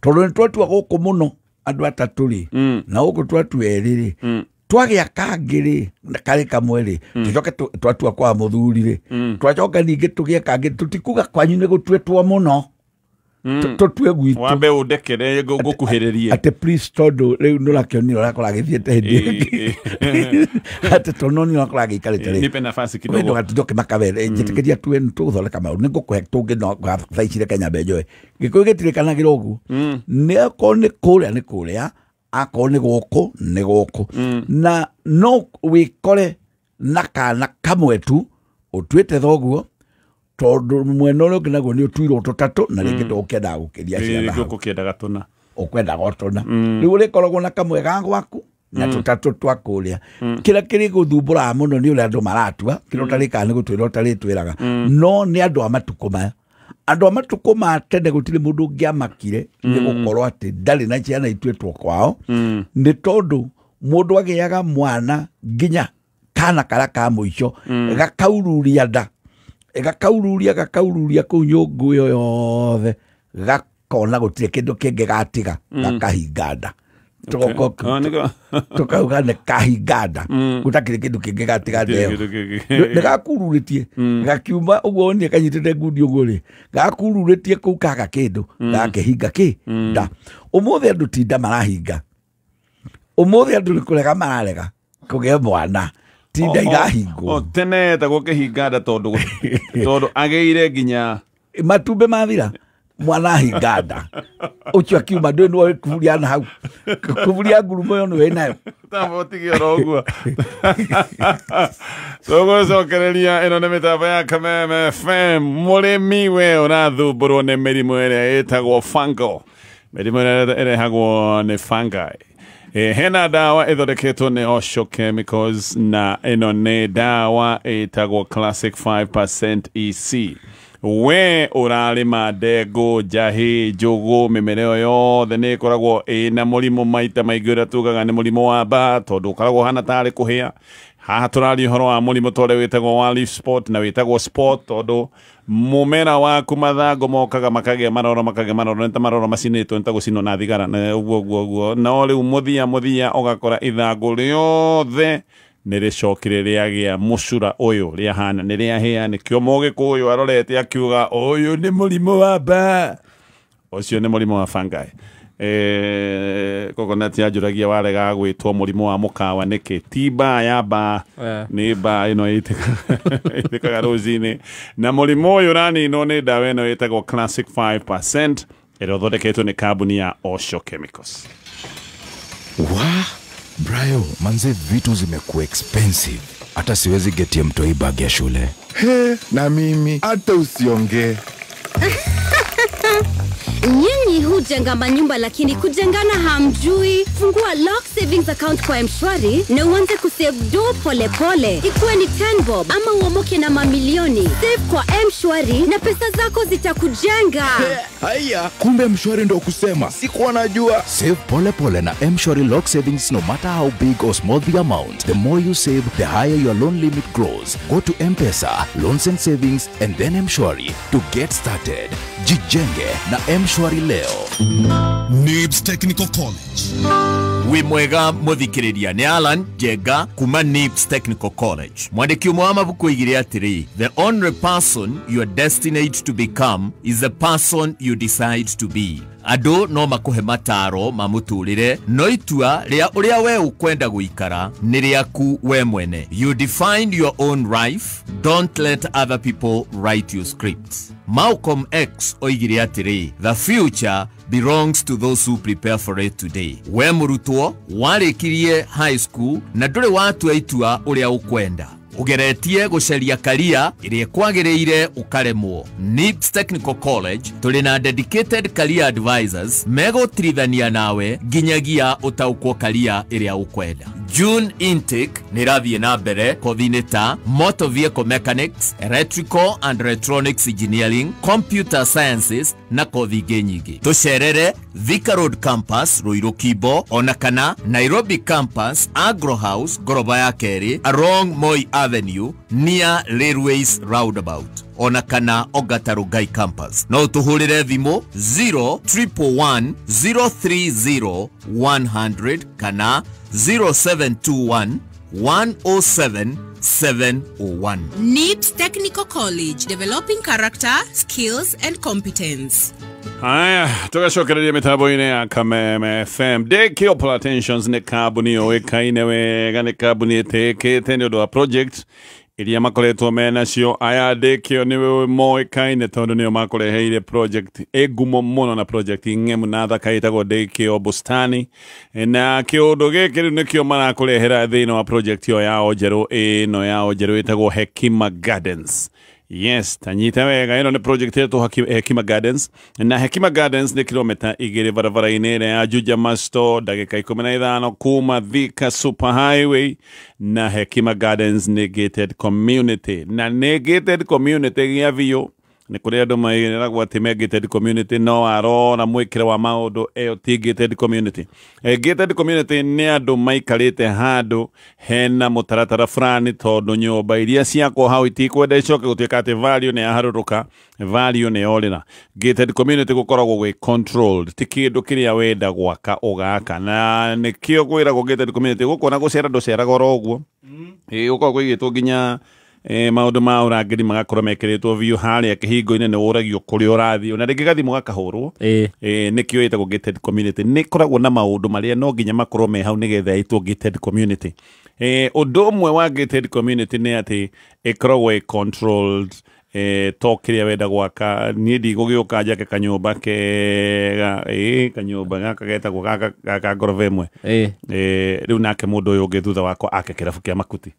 tondũ nĩ twatua gũkũ mũno andũ atatũ rĩ, na gũkũ twatua erĩ rĩ, twagĩa kangĩ rĩ, karĩ kamwe rĩ, tũcoke twatua kwa mũthuri rĩ, twacoka ningĩ tũgĩe kangĩ, tũtikuga kwanyu nĩ gũtuĩtwo mũno. Tũtue gwitũ. Wambe ũndekere ngũkuhĩrĩrie. Atĩ please, tondũ rĩu nĩũrakĩonire ũrakora agĩthiĩte hĩndĩ ĩngĩ. Atĩ tondũ nĩ ũrakora agĩikarĩte rĩ. Nipe nafasi kidogo. Wee ndũgatinde ũkĩmaka we, njĩtĩkĩria tue tũgũthondeka maũndũ. Nĩ ngũkũhe tũngĩ no thaa ici reke nyambe njoe. Gĩkũyũ gĩtirĩkanagĩra ũguo. Nĩ akorwo nĩ kũrĩa nĩ kũrĩa, akorwo nĩ gũkũ nĩ gũkũ. Na no wĩkore na kana kamwe tu ũtuĩte thoguo, tondũ mwena ũrĩa ũngĩ naguo nĩ ũtuirwo tũtatũ, na rĩngĩ ndũkwendaga gũkĩria ciana hau. Ũkwendaga tũna. Ũkwendaga tũna. Rĩu ũrĩkoragwo na kamwe ga gwaku na tũtatũ twa kũrĩa. Kĩrĩa kĩrĩ gũthumbũraga mũno nĩ ũrĩa andũ maratua, kĩrĩa ũtarĩkaga nĩ gũtwĩra ũtarĩtwĩraga. No nĩ andũ a matukũ maya. Andũ a matukũ ma tene gũtirĩ mũndũ ũngĩamakire nĩ gũkorwo atĩ ndarĩ na ciana ituĩtwo kwao, nĩ tondũ mũndũ agĩaga mwana nginya kana karĩa ka mũico, gakaururia nda, gakaururia kũu nyũngũ ĩyo yothe, gakona gũtirĩ kĩndũ kĩngĩ gatiga, gakahinga nda. Tũkauga nĩ kahinga nda, gũtakĩrĩ kĩndũ kĩngĩ gatiga nda ĩyo. Nĩ gakururĩtie, gakiuma ũguo wonire kanyitĩte ngundi ũguo rĩ, gakururĩtie kũu kaga kĩndũ, gakĩhinga kĩ nda. Ũmũthĩ andũ ti nda marahinga. Ũmũthĩ andũ nĩ kũrega mararega kũgĩa mwana. Tinda irahingwo. Tene etagwo kĩhinga nda tondũ agĩire nginya matumbĩ mathira, mwana ahinga nda. Ũcio akiuma ndũĩ nĩwe kuburia na hau. Kuburia ngurumo ĩyo nĩwe nayo. Tamba ũtige oro ũguo. Tũgũcokereria ĩno nĩ mĩtambo ya Kameme FM. Mũrĩmi we ũrathumbũrwo nĩ mĩrimũ ĩrĩa ĩtagwo fungal. Mĩrimũ ĩrĩa ĩrehagwo nĩ fungi. Hena dawa ĩthondeketwo nĩ Osho Chemicals, na ĩno nĩ dawa ĩtagwo Classic 5% EC. We ũrarĩma ndengũ, njahĩ, njũgũ, mĩmera ĩyo yothe nĩ ĩkoragwo ĩna mũrimũ maita maingĩ ũrĩa tugaga nĩ mũrimũ wa mbaa, tondũ ũkoragwo ũhana tarĩ kũhĩa. Haha tũraria ũhoro wa mũrimũ ta ũrĩa wĩtagwo wa leaf spot, na wĩtagwo spot tondũ mũmera waku mathangũ mokaga makagĩa maroro, makagĩa maroro, nĩ ta maroro macinĩtwo, nĩ ta gũcinwo na thigara, na ũguo ũguo ũguo. No rĩu mũthia mũthia ũgakora ithangũ rĩothe nĩ rĩcokire rĩagĩa mũcura ũyũ rĩahana nĩ rĩahĩa. Nĩkĩo mũgĩkũyũ arorete akiuga ũyũ nĩ mũrimũ wa mbaa, ũcio nĩ mũrimũ wa fungi. Coconut yanjũragia warega gwĩtwo mũrimũ wa mũkawa nĩkĩ? Ti mbaa ya mbaa, nĩ mbaa ĩno ĩtĩkaga rũcinĩ. Na mũrimũ ũyũ ũraninwo nĩ ndawa ĩno ĩtagwo Classic 5% ĩrĩa ĩthondeketwo nĩ kambuni ya Osho Chemicals. Wa Brayo, manze vitu zimekuwa expensive, hata siwezi getia mtoi bag ya shule. He, na mimi hata usiongee. Nyinyi hujenga manyumba lakini kujengana hamjui. Fungua Lock Savings Account kwa M-Shwari na uanze kusave do pole pole. Ikuwe ni 10 bob ama uomoke na mamilioni. Save kwa M-Shwari na pesa zako zitakujenga. Haya, kumbe M-Shwari ndo kusema. Sikuwa najua. Save pole pole na M-Shwari Lock Savings, no matter how big or small the amount. The more you save, the higher your loan limit grows. Go to M-Pesa, Loans and Savings, and then M-Shwari to get started. Jijenge na M-Shwari leo. Nibs Technical College. Wi mwega muthikiriria ni Alan Jenga kuma Nibs Technical College. Mwandiki umwe wa mabuku oigire atiri, the only person you are destined to become is the person you decide to be. Andũ no makuhe mataro ma mũtũrĩre, no itua rĩa ũrĩa we ũkwenda gũikara nĩ rĩaku we mwene. You define your own life, don't let other people write your scripts. Malcolm X oigire atĩrĩ, the future belongs to those who prepare for it today. We mũrutwo warĩkirie high school na ndũrĩ watua itua ũrĩa ũkwenda, ugeretie guceria karia iria kwagiriire ukaremwo. Nibs Technical College tuli na dedicated career advisors megũtirithania nawe nginyagia utaukwo karia iria ukwenda. June intake nĩ ĩrathiĩ na mbere kothi-inĩ ta motor vehicle mechanics, electrical and electronics engineering, computer sciences na kothi ingĩ nyingĩ. Tũcerere Thika Road Campus Ruiru Kimbo ona kana Nairobi Campus Agro House ngoroba ya kerĩ along Moi Avenue near Railways Roundabout ona kana Ongata Rongai Campus. No ũtũhũrĩre thimũ 0111 030 100 kana 0721 107 701. NIBS Technical College, developing character, skills and competence. Haya, tugacokereria mitambo-inĩ ya Kameme FM. Dekio Plantations nĩ kambuni yũĩkaine wega, nĩ kambuni ĩtĩkĩte nĩ ũndũ wa project iria makoretwo menacio. Aya Dekio nĩ moĩkaine tondũ nĩo makũreheire project ĩ ngumo mũno na project ng'emu na thaka ĩtagwo Dekio Bustani, na kĩũndũ gĩkĩ rĩu nĩkĩo marakũrehera thĩinĩ wa project ĩyo yao njerũ, ĩno yao njerũ ĩtagwo Hekima Gardens. Yes, tanyita wega, ĩno nĩ project yetu Hekima Gardens. Na Hekima Gardens nĩ kilomita 2 barabara-inĩ ĩrĩa ya Juja Masto, ndagĩka 15 kuma Thika Super Highway. Na Hekima Gardens nĩ gated community, na nĩ gated community gĩa biũ. Nĩ kũrĩ andũ mairagwo atĩ me gated community, no arora mwĩkĩre wa maũndũ ĩyo ti gated community. Gated community nĩ andũ maikarĩte handũ hena mũtaratara fulani, tondũ nyũmba iria ciakwo hau itikwenda icoke gũtuĩka atĩ value nĩ yaharũrũka, value nĩ yorĩra. Gated community gũkoragwo gwĩ controlled, ti kĩndũ kĩrĩa wenda gwaka ũgaka, na nĩkĩo kwĩragwo gated community. Gũkũ ona gũcera ndũceraga oro ũguo, gũkoragwo kũigĩtwo nginya maũndũ ma ũrangĩri magakorwo mekĩrĩtwo biũ harĩa kĩhingo-inĩ, nĩ ũragio kũrĩa ũrathiĩ, na rĩngĩ gathimũ gakahũrwo. Nĩkĩo ĩtagwo gated community. Nĩ ĩkoragwo na maũndũ marĩa no nginya makorwo me hau nĩgetha ĩtwo gated community. Ũndũ ũmwe wa gated community nĩ atĩ ĩkoragwo ĩ controlled. To kĩrĩa wenda gwaka, niĩ ndigũgĩũka njake kanyũmba kega, kanyũmba gaka getagwo gaka ngoroba ĩmwe. Rĩu nake mũndũ ũyũ ũngĩ thutha wakwa ake kĩrabu kĩa makuti.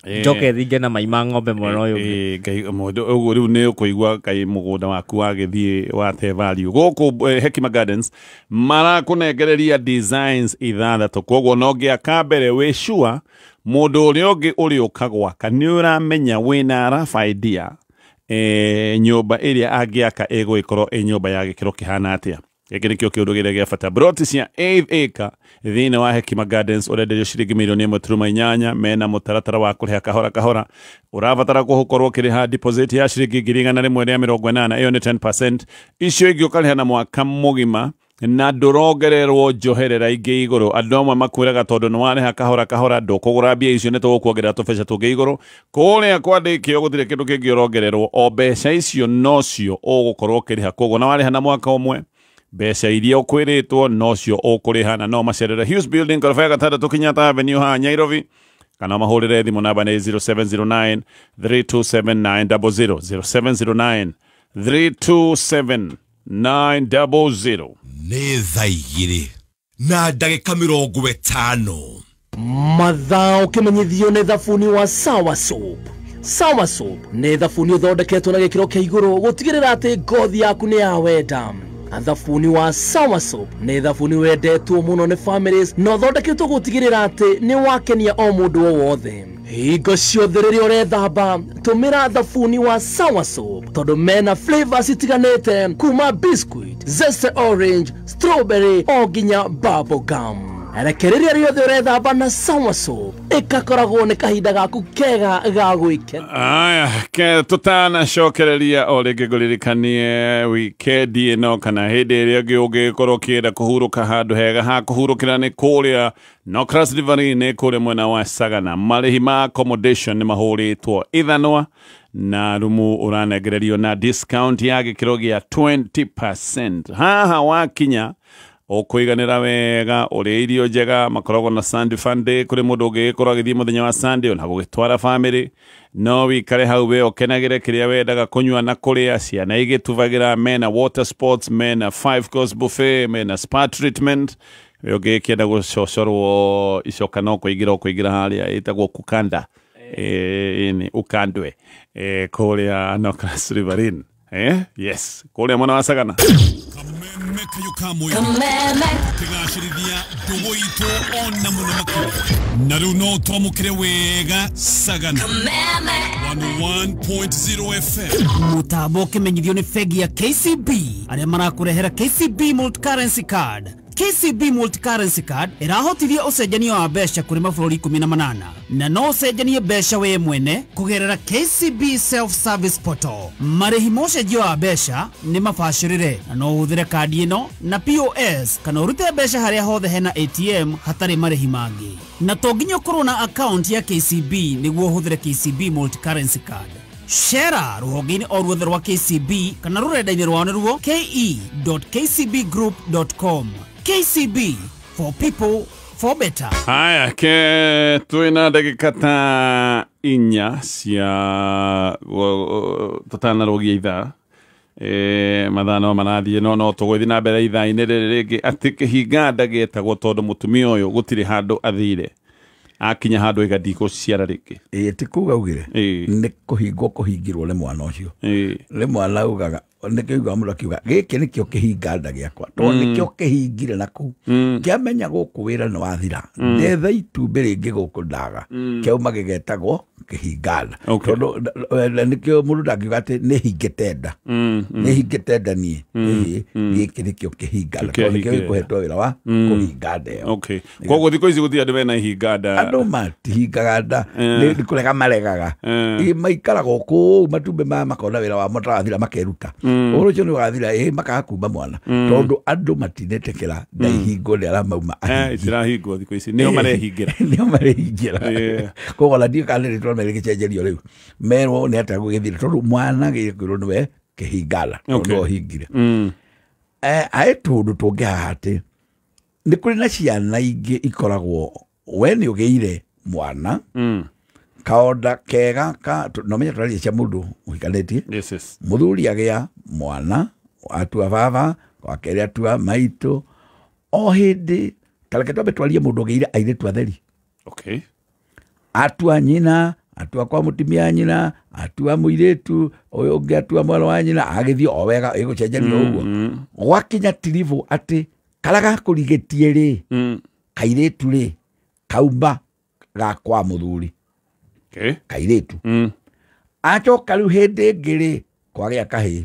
Njoke thinge na mai ma ng'ombe mwena ũyũ ũngĩ. Ngai mũndũ ũguo rĩu nĩ ũkũigua kaĩ mũgũnda waku wagĩthiĩ wate value gũkũ. Hekima Gardens marakũnengereria designs 6, koguo no ngĩaka mbere wĩ sure mũndũ ũrĩa ũngĩ ũrĩũka gwaka nĩ ũramenya wĩna rough idea nyũmba ĩrĩa angĩaka ĩgũgĩkorwo ĩ nyũmba ya gĩkĩro kĩhana atĩa. Gĩkĩ nĩkĩo kĩũndũ kĩrĩa gĩa bata. Broti cia 8 acre thĩinĩ wa Hekima Gardens ũrenderio ciringi 1.8 milioni, mena mũtaratara wa kũrĩha kahora kahora. Ũrabatara gũkorwo ũkĩrĩha deposit ya ciringi 180,000, ĩyo nĩ 10%, icio ingĩ ũkarĩha na mwaka mũgima na ndũrongererwo njoherera ingĩ igũrũ. Andũ amwe makwĩraga tondũ nĩ warĩha kahora kahora ndũkũgũra mbia icio, nĩ tũgũkuongerera tũbeca tũngĩ igũrũ. Kũrĩa kwandĩkio gũtirĩ kĩndũ kĩngĩ ũrongererwo, o mbeca icio nocio ũgũkorwo ũkĩrĩha. Koguo na warĩha na mwaka ũmwe, mbeca iria ũkwĩrĩtwo nocio ũkũrĩha. Na no macerere Hughes Building, ngoroba ya gatandatũ, Kenyatta Avenue, haha Nairobi, kana mahũrĩre thimũ namba nĩ 0709 327 900, 0709 327 900. Nĩ 2:50. Mathaa ũkĩmenyithio nĩ thabuni wa Sawa Soap. Sawa Soap nĩ thabuni ũthondeketwo na gĩkĩro kĩa igũrũ gũtigĩrĩra atĩ ngothi yaku nĩ ya wenda. Thabuni wa Sawa Soap nĩ thabuni wendetwo mũno nĩ families na ũthondeketwo gũtigĩrĩra atĩ nĩ wakenia o mũndũ o wothe. Hingo ciothe rĩrĩa ũrethamba, tũmĩra thabuni wa Sawa Soap tondũ mena flavors itiganĩte kuma biscuit, zeste, orange, strawberry o nginya bubble gum. Reke rĩrĩa rĩothe ũrethamba na Sawa Soap ĩgakoragwo nĩ kahinda gaku kega ga gwĩkenia. Aya, ke tutanacokereria o rĩngĩ, ngũririkanie wikendi ĩno kana hĩndĩ ĩrĩa ĩngĩ ũngĩkorwo ũkĩenda kũhurũka handũ hega ha kũhurũkĩra nĩ kũrĩa Nocras Riverine, kũrĩa mwena wa Sagana. Marĩhi ma accommodation nĩ mahũrĩtwo ithanwa na rumu ũranengererio na discount ya gĩkĩro gĩa 20%. Haha wakinya ũkũiganĩra wega, ũrĩe irio njega. Makoragwo na Sunday fun day kũrĩ mũndũ ũngĩgĩkorwo agĩthiĩ mũthenya wa Sunday ona gũgĩtwara family, no wikare hau we ũkenagĩre kĩrĩa wendaga kũnyua na kũrĩa, ciana igĩtubagĩra. Mena water sports, mena five course buffet, mena spa treatment. We ũngĩkĩenda gũcocorwo icoka no kũingĩra ũkũingĩra harĩa ĩtagwo kukanda, nĩ ukandwe kũrĩa Nocras Riverine, yes, kũrĩa mwena wa Sagana. Kĩgacĩrithia ndũgũ itũ ona mũno makĩria, na rĩu no twamũkĩre wega Sagana 101.0 FM. Mũtambo ũkĩmenyithio nĩ bengi ya KCB arĩa marakũrehera KCB Multi-Currency Card. KCB Multi-Currency Card ĩrahotithia ũcenjania wa mbeca kũrĩ mabũrũri 18 na no ũcenjanie mbeca we mwene kũgerera KCB Self Service Portal. Marĩhi ma ũcenjia wa mbeca nĩ mabacĩrĩre na no ũhũthĩre kandi ĩno na POS kana ũrute mbeca harĩa hothe hena ATM hatarĩ marĩhi mangĩ. Na to nginya ũkorwo na account ya KCB nĩguo ũhũthĩre KCB Multi-Currency Card. Cera rũhonge-inĩ o ruothe rwa KCB kana rũrenda-inĩ rwao nĩruo ke.kcbgroup.com. KCB, for people, for better. Haya, ke twina ndagĩka ta 4 cia tũtanarũgia ithaa. Mathaa no marathiĩ, no tũgũthiĩ na mbere ithaa-inĩ rĩrĩ rĩngĩ atĩ kĩhinga gĩetagwo tondũ mũtumia ũyũ gũtirĩ handũ athire, akinya handũ aiga ndikũciara rĩngĩ. Ĩĩ, ti kuga ugire nĩ kũhingwo, kũhingirwo nĩ mwana ũcio. Nĩ mwana ugaga, nĩkĩo ugaga mũndũ akiuga gĩkĩ nĩkĩo kĩhinga nda gĩakwa, tondũ nĩkĩo kĩhingire na kũu kĩamenya gũkũ wĩra nĩ wathira, ndetha itumbĩ rĩngĩ gũkũ ndaga, kĩauma gĩgetagwo kĩhinga nda, tondũ nĩkĩo mũndũ ndangiuga atĩ nĩ hingĩte nda, nĩ hingĩte nda niĩ. Ĩĩ, gĩkĩ nĩkĩo kĩhinga nda, tondũ nĩkĩo gĩkũhetwo wĩra wa kũhinga nda ĩyo. Okay, koguo thikũ ici gũtirĩ andũ mena ihinga nda? Andũ matihingaga nda, nĩ kũrega maregaga. Ĩ, maikaraga o kũu matumbĩ maya makona wĩra wamo ũtarathira, makeruta. Ũhoro ũcio nĩ ũgathira, ĩ makaga kumba mwana, tondũ andũ matinetĩkĩra nda ihingwo nĩ arĩa mauma. Itirahingwo thikũ ici, nĩo marehingĩra. Nĩo marehingĩra. Koguo ona ndiũĩ kana nĩ rĩtwa rĩgĩcenjerio rĩu merwo nĩ atĩa gũgĩthira, tondũ mwana gĩkwĩrwo nĩwe kĩhingana tondũ ũhingire. Haĩ tũndũ tũngĩ haha atĩ nĩ kũrĩ na ciana ingĩ ikoragwo we nĩ ũgĩire mwana kaonda kega ka no menya tũraria cia mũndũ ũhikanĩtie. Yes. Mũthuri agĩa mwana atua baba, wa kerĩ atua maitũ, o hĩndĩ tareke twambe twarie mũndũ ũgĩire airĩtu atheri. Atua nyina, Atua kwa mutimia nyina, atua muiretu, uyu ungi atua mwana wa nyina, agithio o wega igucenjanio uguo. Gwakinya tiribu ati karaga kurigetie ri, kairetu ri, kaumba ga kwa muthuri. Okay. Kairetu. Acoka riu hindi ingi ri, kwagĩa kahĩĩ.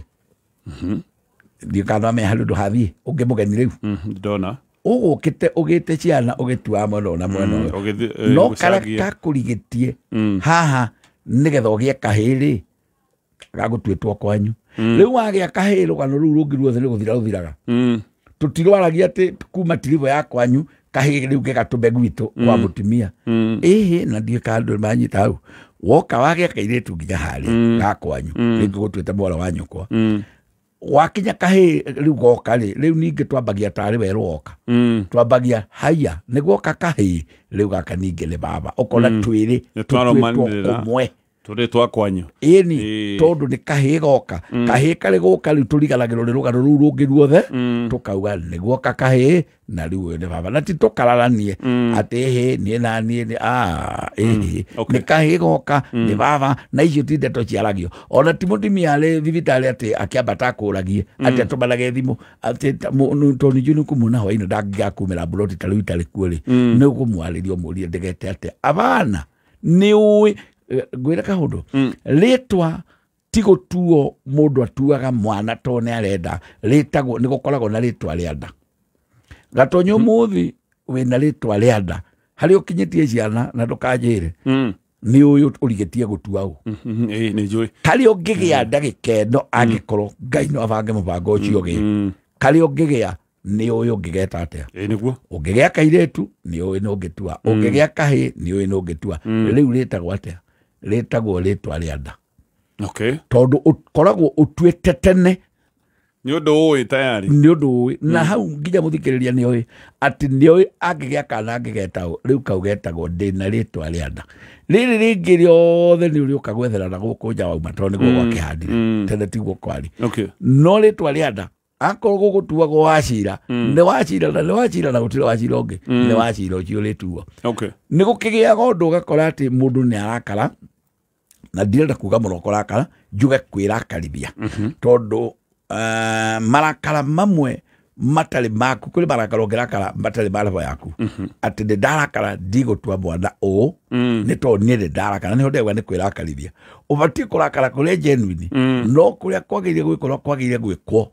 Ndiũ kana me handũ ndũhathiĩ, ũngĩ mũgeni rĩu. Ndona. Ũgũkĩte ũgĩte ciana ũgĩtua mwena na mwena ũyũ. No karĩa kakũrigĩtie haha nĩgetha ũgĩe kahĩĩ rĩ, gagũtuĩtwo kwanyu. Rĩu wagĩa kahĩĩ rũgano rũu rũngĩ ruothe nĩ gũthira rũthiraga. Tũtirwaragia atĩ kuma tiribo ya kwanyu kahĩĩ rĩu gĩgatũme gwitũ kwa mũtumia. Ĩhĩ na ndiũĩ kana andũ manyita hau. Woka wagĩa kairĩtu nginya harĩa ga kwanyu, rĩngĩ gũtuĩte mwana wa nyũkwa. Wakinya kahĩĩ rĩu goka rĩ, rĩu ningĩ twambagia tarĩ werũ woka. Twambagia haya nĩ guoka kahĩĩ rĩu gaka ningĩ nĩ baba. Ũkona twĩrĩ tũtuĩtwo kũmwe. Tũrĩ twa kwanyu. Ĩni tondũ nĩ kahĩĩ goka. Kahĩĩ karĩ gũka rĩu tũriganagĩrwo nĩ rũgano rũu rũngĩ ruothe, tũkauga nĩ guoka kahĩĩ na rĩu ũyũ nĩ baba. Na ti tũkararanie atĩ ĩhĩ niĩ na niĩ nĩ ĩhĩ nĩ kahĩĩ goka nĩ baba, na icio ti ndeto ciaragio. Ona ti mũtumia arĩ thibitarĩ atĩ akĩambata akũragie atĩ atũmanage thimũ atĩ tondũ ningĩ nĩ ũkũmuona hwaĩ-inĩ ndangĩgakumĩra mburoti ta rĩu itarĩ kuo rĩ, nĩ ũkũmwarĩria ũmũrie ndĩgete atĩa. Abana nĩ ũĩ ngwĩra kaũndũ, rĩtwa ti gũtuo mũndũ atuaga mwana tondũ nĩ arenda, rĩtagwo nĩ gũkoragwo na rĩtwa rĩa nda. Gatonyo mũthĩ wĩna rĩtwa rĩa nda harĩa ũkinyĩtie ciana na ndũkanjĩre nĩ ũyũ ũrigĩtie gũtua ũ. Nĩ njũĩ. Harĩa ũngĩgĩa nda gĩkeno angĩkorwo Ngai no abange mũbango ũcio ũgĩe. Harĩa ũngĩgĩa nĩ ũyũ ũngĩgeta atĩa. Nĩguo. Ũngĩgĩa kairĩtu nĩ ũĩ nĩ ũngĩtua, ũngĩgĩa kahĩĩ nĩ ũĩ nĩ ũngĩtua. Rĩu rĩtagwo atĩa? Rĩtagwo rĩtwa rĩa nda. Okay. Tondũ ũkoragwo ũtuĩte tene nĩ ũndũ ũĩ tayari. Nĩ ũndũ ũĩ. Na hau nginya mũthikĩrĩria nĩ oĩ atĩ nĩ oĩ angĩgĩa kana angĩgeta ũ, rĩu kau getagwo ndĩna rĩtwa rĩa nda. Rĩrĩ rĩngĩ rĩothe nĩ ũrĩũka gwethera na gũkũ nja wauma tondũ nĩguo gwakĩhandire. Tene tiguo kwarĩ. Okay. No rĩtwa rĩa nda akorwo gũgũtuagwo wacira, nĩ wacira na nĩ wacira na gũtirĩ wacira ũngĩ, nĩ wacira ũcio ũrĩtuo. Okay. Nĩ gũkĩgĩaga ũndũ ũgakora atĩ mũndũ nĩ arakara, na ndirenda kuga mũno kũrakara, njuge kwĩrakarithia. Tondũ marakara mamwe matarĩ maku, kũrĩ marakara ũngĩrakara matarĩ ma roho yaku. Atĩ nĩ ndarakara ndigũtua mwana ũũ, nĩ tondũ niĩ nĩ ndarakara, nĩho ndauga nĩ kwĩrakarithia. Ũbatiĩ kũrakara kũrĩa genuine, no kũrĩa kwagĩrĩire gwĩkwo kwagĩrĩire gwĩkwo,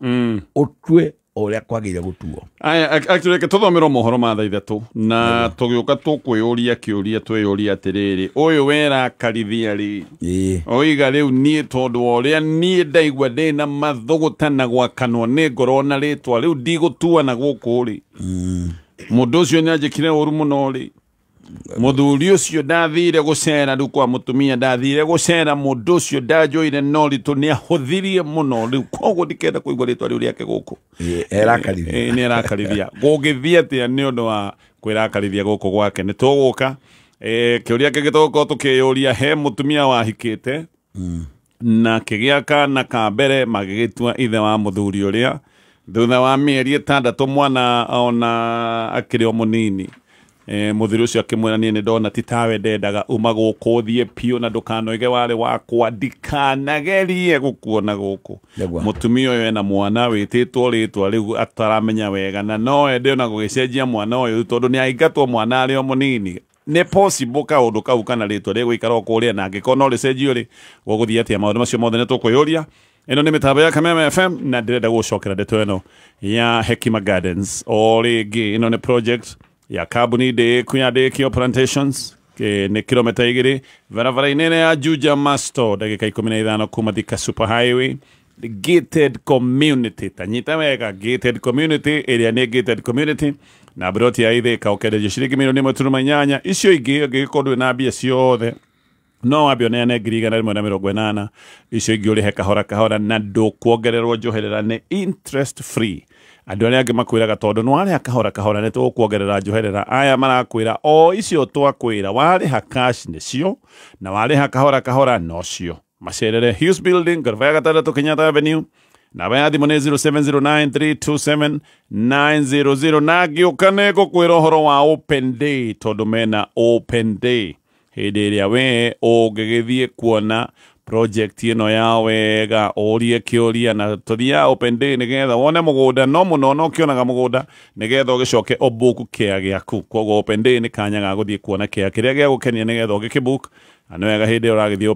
ũtue ũrĩa kwagĩrĩire gũtuo. Aya, actually reke tũthomerwo mohoro ma thaa ithatũ na tũgĩũka tũkwĩyũria kĩũria twĩyũria atĩrĩrĩ, ũyũ werakarithia rĩ, oiga rĩu niĩ tondũ wa ũrĩa niĩ ndaigua ndĩna mathũgũta na gwakanwo nĩ ngoro na rĩtwa rĩu ndigũtua na gũkũ rĩ, mũndũ ũcio nĩ anjĩkire ũru mũno rĩ, mũthuri ũcio ndathire gũcera rĩu kwa mũtumia ndathire gũcera mũndũ ũcio ndanjũire no ritũ nĩ ahũthirie mũno rĩu koguo ndikenda kũigua rĩtwa rĩu rĩake gũkũ. Erakarithia. Nĩ erakarithia. Gũgĩthiĩ atĩa nĩ ũndũ wa kwĩrakarithia gũkũ gwake? Nĩ tũgũka kĩũria kĩngĩ tũgũkorwo tũkĩyũria, he mũtumia wahikĩte na kĩgĩa kana ka mbere magĩgĩtua ithe wa mũthuri ũrĩa, thutha wa mĩeri 6 mwana ona akĩrĩ o mũnini, mũthuri ũcio akĩmwĩra niĩ nĩ ndona ti tawe ndendaga, uma gũkũ ũthiĩ piũ na ndũkanoige warĩ wakwa, ndikanagerie gũkuona gũkũ. Mũtumia ũyũ ena mwana wĩtĩtwo rĩtwa rĩu ataramenya wega, na no ende ona gũgĩcenjia mwana ũyũ tondũ nĩ aingatwo mwana arĩ o mũnini. Nĩ possible kaũndũ kau kana rĩtwa rĩgũikara o kũrĩa, na angĩkorwo no rĩcenjio rĩ, gũgũthiĩ atĩa? Maũndũ macio mothe nĩ tũkwĩyũria. Ĩno nĩ mĩtambo ya Kameme FM na ndĩrenda gũcokera ndeto ĩno ya Hekima Gardens o rĩngĩ. Ĩno nĩ project ya kambuni ndĩku ya Ndĩkio Plantations, nĩ kilomita 2 barabara-inĩ ya Juja Masto, ndagĩka 15 kuma Thika Super Highway. Gated community, tanyita wega, gated community ĩrĩa nĩ gated community na broti ya Ithĩka ũkenderio ciringi milioni 1.8. Icio ingĩ ũngĩgĩkorwo ndũrĩ na mbia ciothe no wambe ũneane 180,000, icio ingĩ ũrĩhe kahora kahora na ndũkuongererwo njoherera, nĩ interest free. Andũ arĩa angĩ makwĩraga tondũ nĩ warĩha kahora kahora nĩ tũgũkuongerera njoherera, aya marakwĩra o icio twakwĩra warĩha cash nĩcio na warĩha kahora kahora nocio. Macerere Hughes Building, ngoroba ya 6 Kenyatta Avenue, Namba ya thimũ nĩ 0709327900 na ngĩũka nĩ ngũkwĩra ũhoro wa open day tondũ mena open day. Hĩndĩ ĩrĩa we ũngĩgĩthiĩ kuona project ĩno ya wega, ũrie kĩũria na tũthiaga open day nĩgetha wone mũgũnda, no mũno no ũkĩonaga mũgũnda nĩgetha ũgĩcoke ũbook kĩa gĩaku. Koguo open day nĩ kanya ga gũthiĩ kuona kĩa kĩrĩa gĩa gũkenia nĩgetha ũgĩkĩbook, na nĩ wega hĩndĩ ĩyo ũragĩthiĩ.